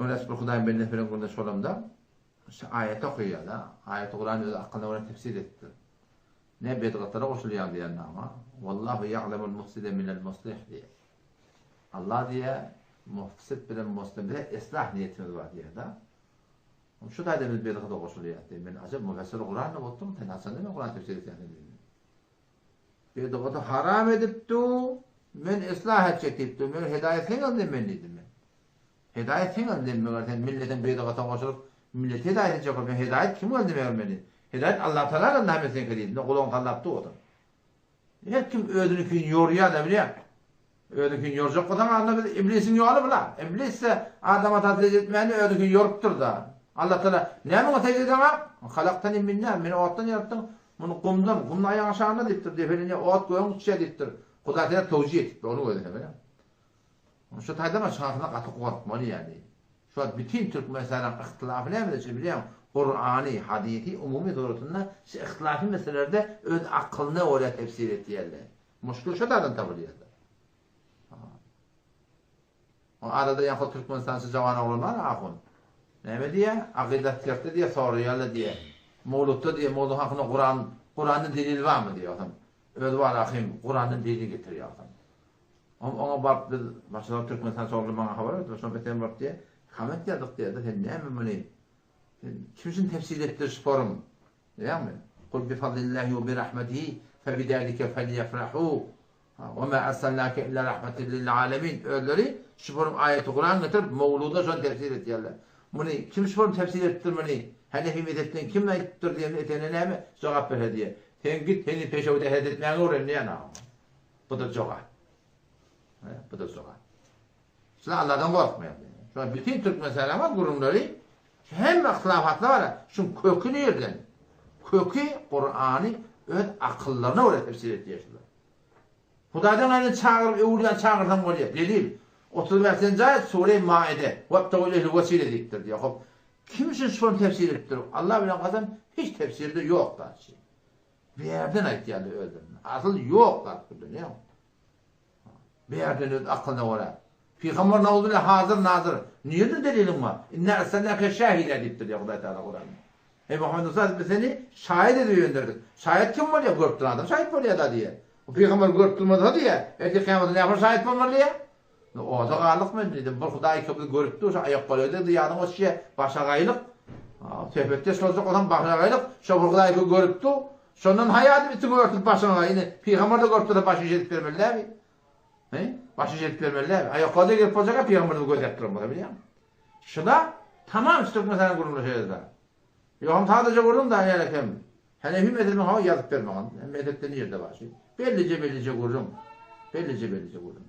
Öňräk bir Hudaýyň bendesi bilen gürleşip bolamda, şu aýaty okaýar-da, aýaty Kurany öz akylyna görä tefsir edipdir. Ne bedgatlara goşulýar diýen maňa. Wallahu ýa'lemul mufside minel muslih diýýär. Allah diýýär, mufsid bilen muslih bize islah niýetimiz bar diýýär-de. Şu taýda biz bedgata goşulýar diýýär. Men ajap mufessir Kuran diýip otdum, sen haçanda men Kuran tefsir etýän diýdim. Bedgaty haram edipdi, men islah etjek diýipdi. Men hidaýat sen geldim men diýdim men. Hidaýat sen geldim meger sen milletiň bedgata goşulyp milleti hidaýat etjek bolsaň hidaýat kim geldi meger meni. Hidaýat Allah Taala geldi hemme seňki diýdim. Men gulagyny sallap dur oturyp. Her kim özüninkini ýorýar da bilýän. Özüninkini ýorjak bolsaň anda biz iblisiň ýoly bula. Iblis-de Adam ata sežde etmäni özüninkini ýorupdyr da. Allah Taala näme oňa sežde edeňa? Halaktani min nar, meni otdan ýaratdyň, muny gumdan, gumny aýagyň aşagynda diýipdir, depelenýär, ot gögüň uçýar diýipdir. Hudaý Taala towjih etipdir onuň özüne bilýäň. Şu taýdan şahsyna gaty gorkmaly ýaly. Şu wagt bütin Türkmenistanyň yhtylafy nämede şu bilýäň, Kurany, hadysy umumy suratynda şu yhtylafy meselelerde öz akylyna görä tefsir etýärler. Muşkul şu taýdan tapylýar-da. O arada ýaňky Türkmenistançy jawan oglan bar ahun. Näme diýýär? Akyda serte diýýär, soraýarlar diýýär. Mowlutda diýýär, mowlud hakynda Kuran, Kuranda delil barmy diýýär. Onsoň özi bar ahym Kurandan delil getirýär onsoň. Oňa oňa baryp biz başda Türkmenistan sordy maňa habar berdiler. Şonda sen baryp diýýär, komment ýazdyk diýýär-de, sen näme muny sen kim üçin tefsir etdir şu forum? Bilýäňmi? Kul bi fadlillahi we bi rahmetihi fe bi zalike felyefrahu we ma erselnake illa rahmeten lil alemin. Özleri şu forum aýaty Kuran getirip mowluda şony tefsir etýärler. Muny kim şu forum tefsir etdir muny? Hanefi mezhepden kim aýdypdyr diýende etene näme jogap berse diýýär. Sen git heniz peşewde hereket etmäňi öwren diýýär. Bu-da jogap. Bu-da jogap. Şular Allahdan gorkmaýar. Şular bütin Türkmenistanyň gürrüňleri şu hemme yhtilafatlar bar. Şuň köki nirden? Köki Kurany öz akyllaryna görä tefsir etýär şular. Hudaýdan gaýry çagyryp öwülýän çagyrsaň bolýar. Delil. 35-nji aýat Sure Maide. Webtagu ileyhil wesile diýipdir diýýär. Hop. Kim üçin şony tefsir edipdir? Allah bilen kasam hiç tefsirde ýok da. Bärden aýtýarlar özlerine. Asyl ýok zat bu dünýä. Bärden öz akylyna görä. Pygamber nauzubilla hazir nazyr. Nirede deliliň bar? Inna erselnake şahida diýipdir diýýär Hudaý Tagala Kuranda. Eý Muhammed Mustafa biz seni şaýat edip ibendirdik. Şaýat kim bolýar? Görüp duran adam şaýat bolýar da diýýär. Bu pygamber görüp durmasa diýýär, ertir kyýamatda näme şaýat bolmaly diýýär? Oda galdyk men diýdim. Bir Hudaý ikimizi görüp dur, şu aýakgolaýda ýadyňa düşýär, başagaýlyk. Söhbetdeş boljak bolsaň başagaýlyk, şo bir Hudaý ikimizi görüp dur. Şondan haýa edip itiňi örtüp başyňa, indi pygamber-de görüp dursa başyny şeýdip bermeli dälmi? He? Başyny şeýdip bermeli dälmi? Aýakgolaýda gelip boljak-a pygamberimizi gözläp duran bolsa bilýäňmi? Şuda tamam şu Türkmenistanyň gürrüňleri şeýle-de. Ýogsam sadaja gürrüň da ýaly hem. Hanefi mezhebiniň hawa ýazyp bermegin. Mezhepde nirde bar şu? Bellije-bellije gürrüň. Bellije-bellije gürrüň.